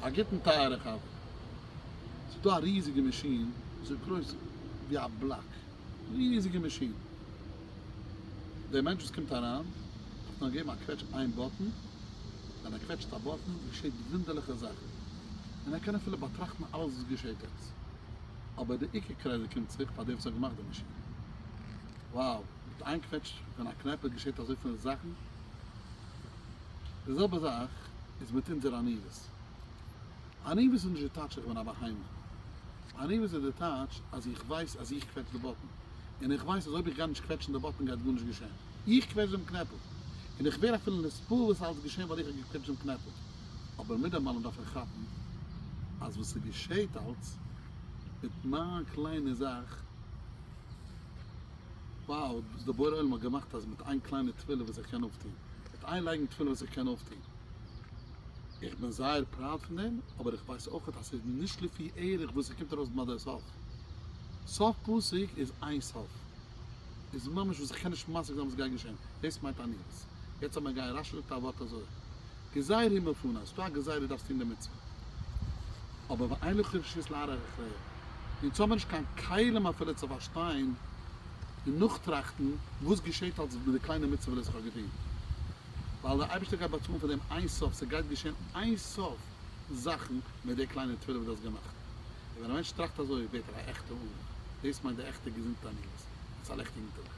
א גוטן טייערע חבר. ס'איז דא א ריזיגע מאשין אזוי גרויס ווי א בלאק, ריזיגע מאשין, דער מענטש וואס קומט אריין דארף נאר געבן א קוועטש איין button, ווען ער קוועטשט א button געשעט וואונדערליכע זאכן, און ער קען אפילו באטראכטן אלעס וואס געשעט יעצט, אבער די עיקר קרעדיט קומט זיך פאר דער וואס האט געמאכט די מאשין. Wow, מיט איין קוועטש פון א קנעפל געשעט אזויפיל זאכן. די זעלבע זאך איז מיט אונזער עניוות. עניוות איז נישט די טייטש איך בין א בהמה. עניוות איז די טייטש אז איך ווייס אז איך קוועטש די button. און איך ווייס אז אויב איך גיי נישט קוועטשן די button גייט גארנישט געשען. איך קוועטש דעם קנעפל. און איך ווער אפילו נתפעל וואס אלץ געשען ווייל איך האב געקוועטשט דעם קנעפל. אבער מיט דעם אלעם דארף איך כאפן אז וואס ס'געשעט אלץ מיט מיין קליינע זאך, wow, וואס דער בורא עולם האט געמאכט אז מיט איין קליינע תפילה וואס איך קען אויפטון, מיט איין לייגן תפילין וואס איך קען אויפטון. איך בין זייער proud פון דעם, אבער איך ווייס אויך אז ס'איז נישט לפי ערך וואס ס'קומט ארויס ביי דער סוף. סוף פסוק איז איין סוף. איז ממש וואס איך קען נישט משיג זיין וואס גייט געשען. דאס מיינט עניוות. יעצט לאמיר גיין, רשי זאגט א ווארט אזוי, גזירה היא מלפני, ס'דא א גזירה דארפסט טון די מצוה. אבער ואין לך רשות להרהר אחריה. אונז האבן נישט קיין כלים אפילו צו פארשטיין און נאכטראכטן וואס געשעט אלס מיט די קליינע מצוה וואס איך האב געטון. ווייל דער אייבערשטער גייט באצאלן פאר דעם אין סוף, ס'גייט געשען אין סוף זאכן מיט די קליינע תפילה וואס דו האסט געמאכט. און ווען א מענטש טראכט אזוי ווערט ער א עכטע עניו. דאס מיינט די עכטע געזונטע עניוות. עס איז א לעכטיגן טאג.